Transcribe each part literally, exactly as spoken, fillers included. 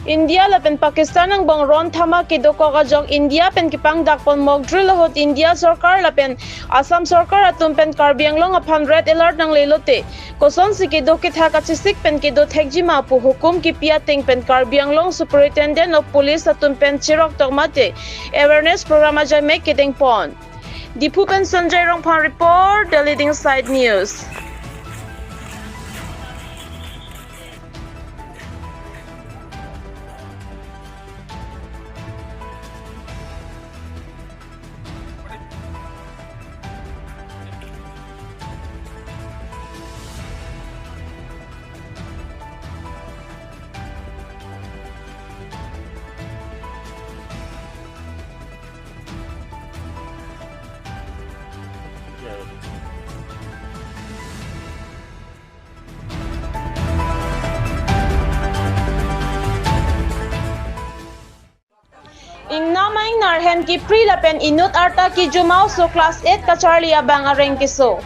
India lapen Pakistan angbong ron thamak kedokok ajok India pen kepangdakpon mock drill ahut India sorkar lapen Assam sorkar atum pen Karbi Anglong aphan red alert nanglelote, kosonsi kedo kethak kachesik pen kedo thekjima pu hukum kipi ateng pen Karbi Anglong Superintendent of Police atum pen cherok tok mate awareness program ajaimek kedengpon. Diphu pen Sanjay Rongphar report, The Leading Side News. Ingnam a-ingnar hem kipri lapen inut arta kejuma oso class eight kacharli abang areng keso.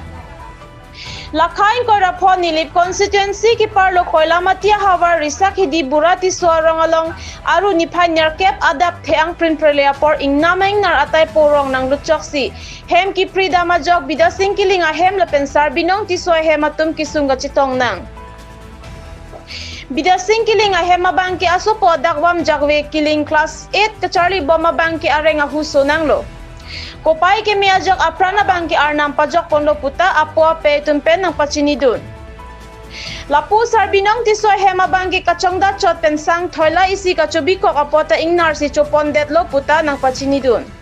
Lakha ingkoi ra pho Nilip constituency keparlo Koilamati ahavar Risakhidi Bura Tisso arong along Aru niphai nerkep adap the-ang prinprele apor ingnam a-ingnar atai porong nangluchok si hem kipri dam ajok Bidasing Killing ahem lapen Sarbinong Tisso ahem atum kesung kachetong nang. Bidasing Killing ahem abangke asopo Dakwam Jakve Killing class eight kacharli bom abangke areng ahuso nanglo. Kopai keme ajok apran abangke arnam pajokponlo puta apo ape atum pen nangpachinidun. Lapu Sarbinong Tisso ahem abangke kachongdat chot pen sang thoila isi kachobikok apot ta ingnar si chopondetlo puta nangpachinidun.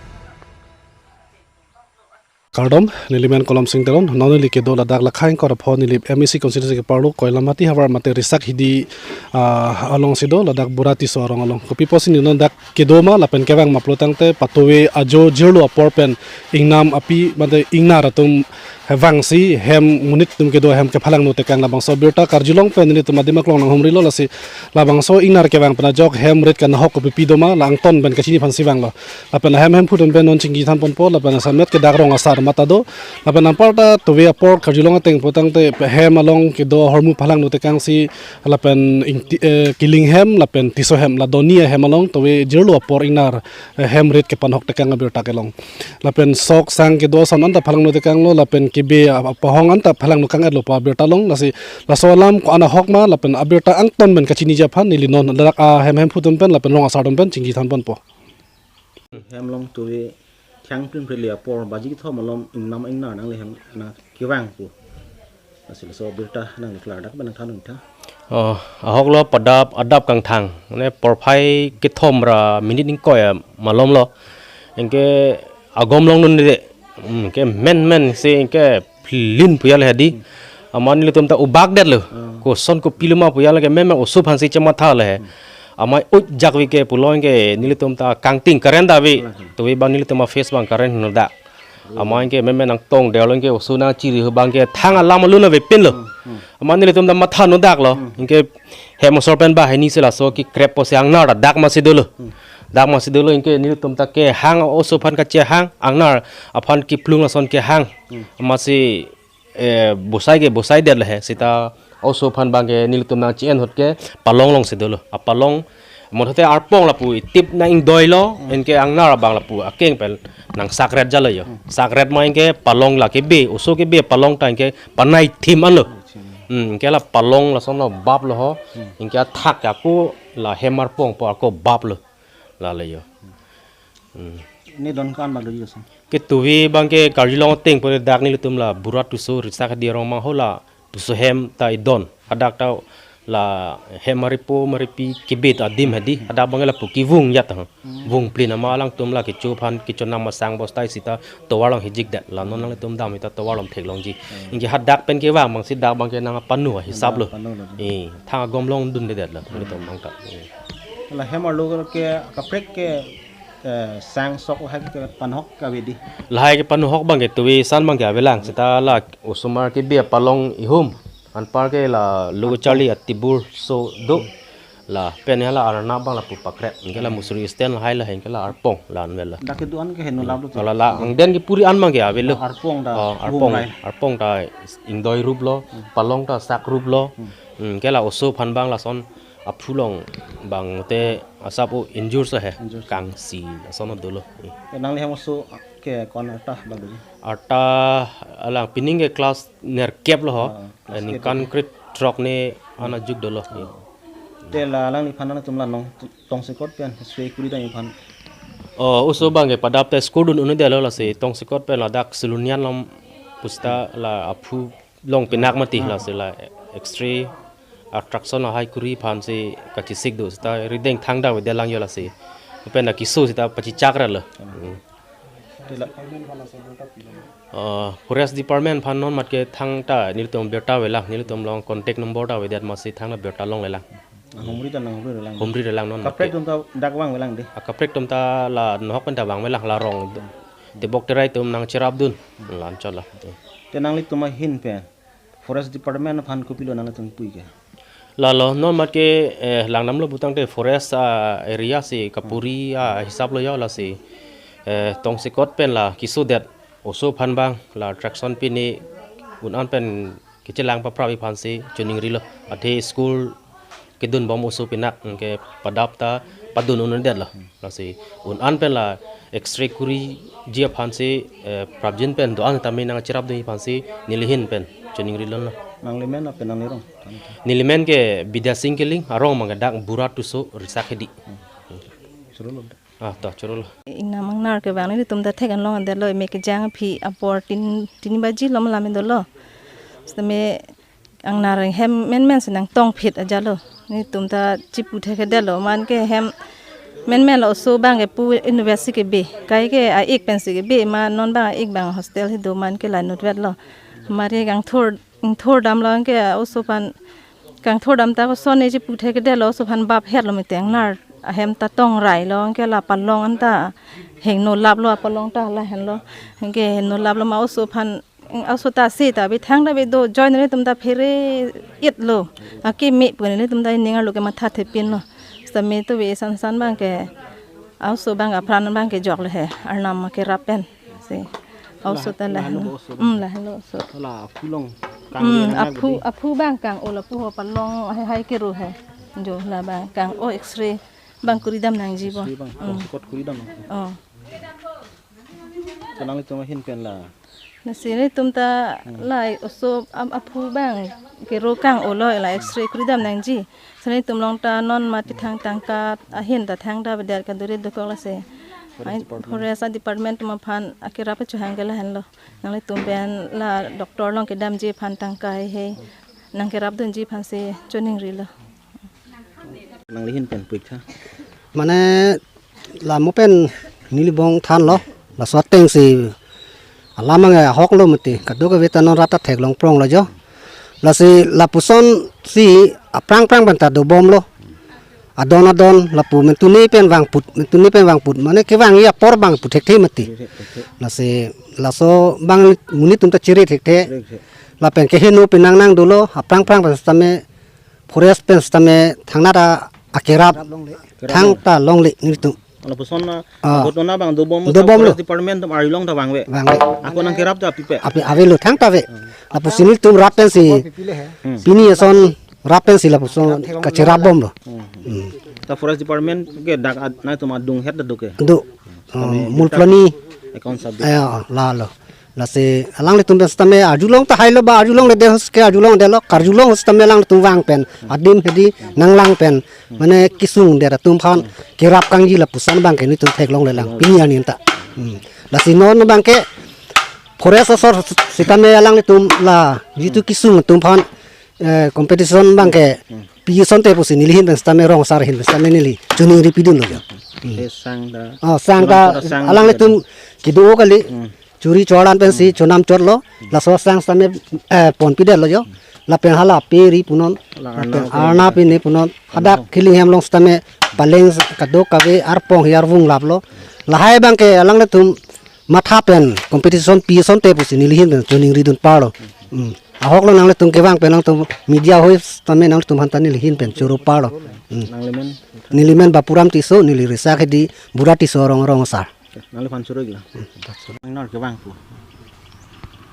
Kardom, neli men Kolom Sing Teron, non neli kedo ladak Lakha ingkoi ra pho Nilip M A C constituency keparlo Koilamati havar mate Risakhidi, ah, alongsi do, ladak Bura Tisso arong along. Kopi pusi neli non dak kedo ma lapen kevang ma pulo tangte patuve ajo jirlo apor pen ingnam api mate ingnar atum vangsi hem monit atum kedo ahem kephalangno tekang labangso abirta karjulong pen nelitum adim aklong nanghumrilo lasi labangso ingnar kevang pen ajok hem rit kanahok kopipi do ma la angton pen kachini aphansi vanglo. Lapen ahem hemphu atum pen non chingki thanponpo lapen asamet ke dak rong asar mata do. Lapen anparta tuve apor karjulong ateng pulo tangte hem along kedo ahormu phalangno tekangsi lapen ingti, eh, Killing hem lapen Tisso hem la doni ahem along tuve jirlo apor ingnar, eh, hem rit kepanhok tekang abirta kelong. Lapen sok sang kedo ason anta phalangno tekanglo lapen kebe a-, apahong anta phalangno kang-etlo pu abirta long lasi laso alam ko-an ahok ma lapen abirta angton pen kachiniji aphan neli non ladak ahem hemphu atum pen lapen rong asar atum pen chingki thanponpo. Hem along tuve thang prinprele apor baji kethom alom ingnam ingnar nangle hem nangkevang pu. Lasi laso abirta nangklardak pen nangthan nangtha. Oh, ahoklo padap adap kangthang. Mane porphai kethom ra minit ingkoi malomlo. Anke agom longdunde. Hmm, ke menmen si anke phlin pu ya le hadi. Amat nelitum ta ubak detlo. Hmm. Koson kopilo ma pu ya le ke menmen oso aphansi chematha le. Hmm. Amei oi Jakve ke pulo anke nelitum ta kangting karen dave. Hmm. Tuve abang nelitum a-face abang karen hinodak. Amat anke menmen nangtong derlo anke oso nangchiri abangke thang alam alun avepinlo. Hmm, hmm. Amat nelitum ta matha nodaklo. Hmm. Anke hem osor pen banghini si laso kekrep pusi angnar dak masi dolo. Hmm. Dak masi dolo anke nelitum ta kehang oso aphan kachehang angnar aphan kiplung lason kehang. Hmm. Amatsi, eh, bosai ke bosai detlo he sita oso aphan abangke nelitum nangchi-en ahut ke palong alongsi dolo. Apalong mothote arpong lapu itip nang ingdoilo, hmm, anke angnar abang lapu akeng pen nangsakret jalo yo. Hmm. Sakret ma anke palong la kebe, oso kebe palong ta anke panai thim anlo. Hmm, anke la palong lasonlo baplo ho. Hmm. Anke athak ako la hem arpong apor ako baplo. Lale yo. Hmm. Ne don ko-an bak doji lason. Ke tuve abangke karjulong ateng pen dak nelitum la Bura Tisso Risakhidi arong mangho la Tisso hem ta idon. Hadak ta la hem maripo maripi kebit adim hadi. Hadak abangke lapu kevung jat ha. Hmm. Vung plin amat alangtum la kecho aphan kecho nam asang bostai sita tovar along hijik det. La non nanglitum dam sita tovar along theklongji. Hmm. Anke hadak pen kevang abangsi dak abangke nangpanu hisaplo. Panu lo. Eh, thang agom longdundedetlo. Hmm. Nelitum abang ta. Eh. La hem arlo ke kaprek ke, eh, sang sok hai kepanhok kave di. Lahai kepanhok abangke tuve asan abangke avelang. Sita la osomar kebe apalong ihum. Anparke la lo kacharli atibur so do. Lapen hala arnam abang lapu pakret. Anke la Mussoorie Eastern lahai la anke la arpong la anvel la. Dak kedo-an ke heno laplo. La la angden kepuri an abangke avelo. Arpong ta. Oh, arpong. Vung rai. Arpong ta ingdoi ruplo. Hmm. Palong ta sak ruplo. Hmm. Hmm, anke la oso aphan abang lason Aphu along bang te asap o injure sa he. Injure sa. Kangsi ason dolo. Eh. Nangli hem oso ke ko-an arta bang do? Arta alang pining ke class nerkep lo ho. Ah, class ningkan kep. Krethrok ne ana juk dolo. Eh. Te la alangliphan nangtum la non tongsekot pen sre kuri dam aphan. Oh, oso bang ke padap te skur dun un-edetlo lasi tongsekot pen ladak Silonijan along pusita la aphu along pinak mati lasi la X-ray attraction lahai kuri aphan si kachesik do sita rideng thangta avedet lang jo lasi. Pen la keso sita pachichak ra lo. Hmm. Te la, uh, Forest Department aphan non mat ke thangta nelitum birta avelang, nelitum along contact number ta avedet amatsi thangta birta longle lang. Humri ta nanghumri lang. Humri lang non mat ke. Kaprek atum ta dak vangve lang de. Ah, kaprek atum ta la nohok pen ta vangve lang, la rong. Tebok terai atum nangcherapdun. La anchot la. Te nanglitum ahin pen Forest Department aphan kopilo nanglitum pu-ik ke? Lalo, non mat ke, eh, langdamlo putangte forest, ah, area si kapuri, ah, hisap lo jo lasi, eh, tongsekot pen la kesodet oso aphan bang la attraction pine un-an pen kechelang paprap aphan si choningrilo. Athe school kedun bom oso pinak ke padap ta padun un-edetlo. Lasi un-an pen la X-ray kuriji aphan si, eh, prapjin pen do-an tame nangcherapdun aphan si nelihin pen choningrilo. Nangli men ape nangli rong? Neli men ke Bidya Sing Killing, arong bang ke dak Bura Tisso Risakhedi. Chorolo. Ah, to chorolo. Ingnam angnar ke bang nelitum ta thek-an longdetlo, me kejang aphi apor tin, tin baji lom lam dolo. Sitame angnar hem menmen si nangtongphit ajalo. Nelitum ta chipu thekthedetlo, man ke hem menmen lo oso bang ke pu university kebe. Kai ke a-ik pensi kebe, ma non bang a-ik bang hostel si do man ke la nutvetlo. Mari kangthur, kangthur damlo ke oso aphan kangthur dam ta koson ne chipu thekthedetlo oso aphan bap hetlo mate angnar ahem ta tong railo ke la palong anta hengno laplo apalong ta lahenlo. Ke hengno laplo ma oso aphan oso ta si ta bi thangta bi do join nelitum ta phere itlo. Akeme pu nelitum ta ning arlo ke matha thepinlo. Sitame to bi sansan bang ke oso bang apran bang ke joklo he. Arnam kerap pen. Si. Oso ta la, lahenlo oso. Hmm, lahenlo oso. La aphu along kang, hmm, aphu, aphu bang kang-o la pu ho palong hai hai kero he. Jo la bang kang-o X-ray bang kuri dam nangji bo. X-ray bang, hmm, tongsekot kuri dam nang. Oh. Te nanglitum ahin pen la. Lasi nelitum ta, hmm, la oso ap-, aphu bang kero kang-o lo la X-ray kuri dam nangji. Lasi nelitum along ta non mati thang tangka ahin ta thangta avedet kaduri dokok lasi. Forest, ai, department. Forest a-department atum aphan akerap achohang ke lahenlo. Nanglitum pen la doctor along kedamji aphan tangka hei hei nangkerapdunji aphan si choningrilo. Nanglihin pen pu-ik tha. Mane la mo pen neli bong thanlo, laso ateng si alam ang ahok lo mati, kadokave ta non rat ta theklong pronglo jo. Lasi lapuson si aphrang phrang pen ta dobomlo. Adon adon lapu mentune pen vangput, mentune pen vangput. Mane kevangji apor vangput thekthe mati. Lasi laso bang monit atum ta chere thekthe. Lapen keheno penang nang dolo, aphrang phrang pen sitame forest pen sitame thangnat akerap thangta longle nelitum. Lapuson na, ah, abot na bang dobom, dobomlo. Forest department atum arjulong ta vangve. Vangve. Ako nangkerap ta pipe. Api avelo thangta ave. Hmm. Lapuson nelitum rap pensi. Hmm. Pini ason rap pensi lapuson kacherapbomlo. Hmm. Hmm. Ta forest department ke dak ad-, nangtum adung het ta do ke? Do. Sitame, oh, Mulplani. Account subject. Eh, lalo. Lasi alanglitum pen sitame arjulong ta hailo ba arjulongledet ke arjulongdetlo, karjulong sitame alanglitum vang pen adim hedi nanglang pen mane kesungdet atum aphan kerap kangji lapuson bang ke nelitum theklongle lang pini arni ta. Hmm. Lasi non bang ke forest asor sitame alanglitum la jitu kesung atum aphan, eh, competition bang ke pi asonte pusi nelihin pen sitame rong asar ahin pen sitame neli choningri pidunlo jo. Hmm. Eh, sang ta. Oh, sang ta, sang ta alanglitum kedo kali. Hmm. Churi chorlan pensi chonam chotlo, laso sang sitame, eh, ponpidetlo jo. Lapen hala peri punon, la lapen arna arna pine punon, hadak Killing hem along sitame paleng kadokave arpong hi arvung laplo. Lahai bang ke alanglitum matha pen competition pi asonte pusi nelihin pen choningridun parlo. Hmm. Ahoklo nanglitum kevang pen nangtum media hoi sitame nangtum aphan ta nelihin pen choro parlo. Hmm. Nangli men? Neli men Bapuram Tisso, neli Risakhedi, Bura Tisso arong, arong asar. Nangliphan choro iklo. Hmm. Nangnar kevang pu.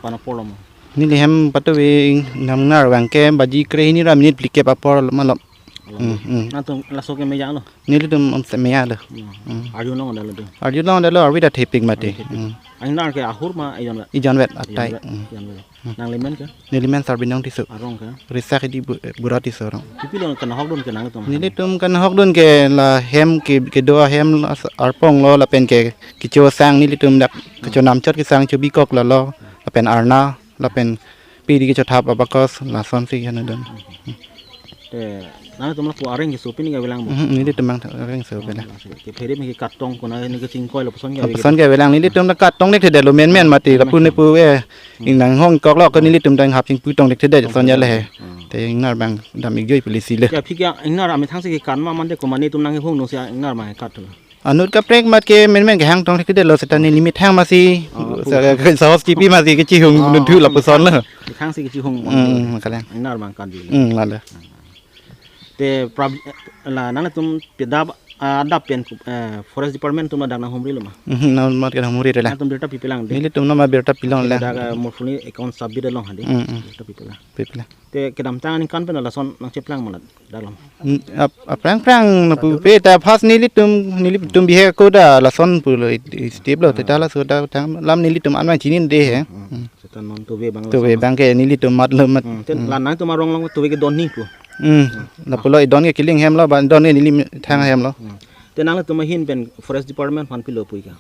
Ko-an apor lo mo? Neli hem patove nangnar vang ke baji krehini ra minute phlikep apor lo malom. Along. Hmm, hmm. Nangtum laso ke mejang lo. Nelitum, um, se mejang lo. Hmm. Hmm. Arjulong ada lo tu. Arjulong ada lo, arvi ta thepik mati. Arvi thepik. Hmm. Ingnar ke ahur ma ejon vet? Ejon vet, atai. Ejon vet. Hmm. Ejon vet. Hmm. Nang limen ke? Nelimen Sarbinong Tisso. Arong ke? Risa Kedi Bu-, Bura Tisso arong. Kopilo kanahokdun ke nangtum? Nelitum kanahokdun ke la hem ke, kedo ahem la as-, arpong lo lapen ke kecho sang nelitum dak kecho namchot kesang chobikok lalo lapen arna lapen pidi kechothap abakos lasonsi hanadun. Te nangtum lapu areng keso pini ke avelang bo? Mhm, nelitum mang areng keso avelang. Ke phere me ke katong kona ne ke chingkoi lapuson ke ave ke? Lapuson ke avelang, nelitum ta katong nek thedetlo menmen mati, lapu ne pu eh, ingnang hong kok lo ke nelitum ta inghap chingpu tong nek thedet son ya le he. Hmm. Te ingnar abang dam ik joi polisi le. Ya, aphi ke ingnar amethang si ke kan ma mande koma netum nang hong no si ingnar ma kat lo. Anut kaprek amat ke menmen kehang tong thekthedetlo seta neli methang masi. Oh, sa-, ke sahos chipi masi kechihung, oh, nunthu lapuson lo. Methang si kechihung. Hmm, makalang. Ingnar abang kan di. Hmm, lalo. Te prab-, la nangtum pidap, ah, adap pen, eh, Forest Department atum ladak nanghumri lo ma? Hmm, nang mat ke nanghumri lo. Nangtum birta pipelang de? Nelitum nama birta pilong lang. Ladak, eh, Morphuli account submit along hadi. Hmm, hmm. Birta pipelang. Pipelang. Te kedamtang aningkan pen lason nangcheplang ma ladak? Dalam. Hmm, ap-, aphrang phrang napu pe ta first nelitum, nelitum bihek ako ta lason pulo it-, it step lo, te ta laso ta tang lam nelitum anwang chini de he. Hmm. Hmm. Seta non tuve abang tuve lason abang ke nelitum mat lo mat. Hmm. Te, hmm, la nangtum arong along tuve ke don ni pu. Hmm. Lapulo idon ke Kiling hem lo, ba don ke neli methang hem lo. Hmm. Te nangtum ahin pen Forest Department aphan pilo pu-ik ke?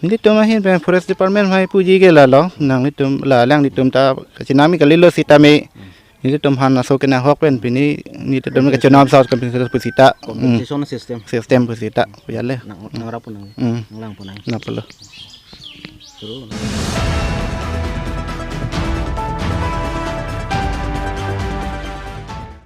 Nelitum ahin pen Forest Department aphan puji ke lalo, nanglitum la alanglitum ta kachinami kalilo sitame. Hmm. Nelitum aphan laso kenanghok pen pini nelitum kachonam south compensation pusita. Hmm. Compensation system. System pusita. Ya le. Nang, nangrap po nang. Hmm. Nanglang po nang. Nangpo lo. Terus.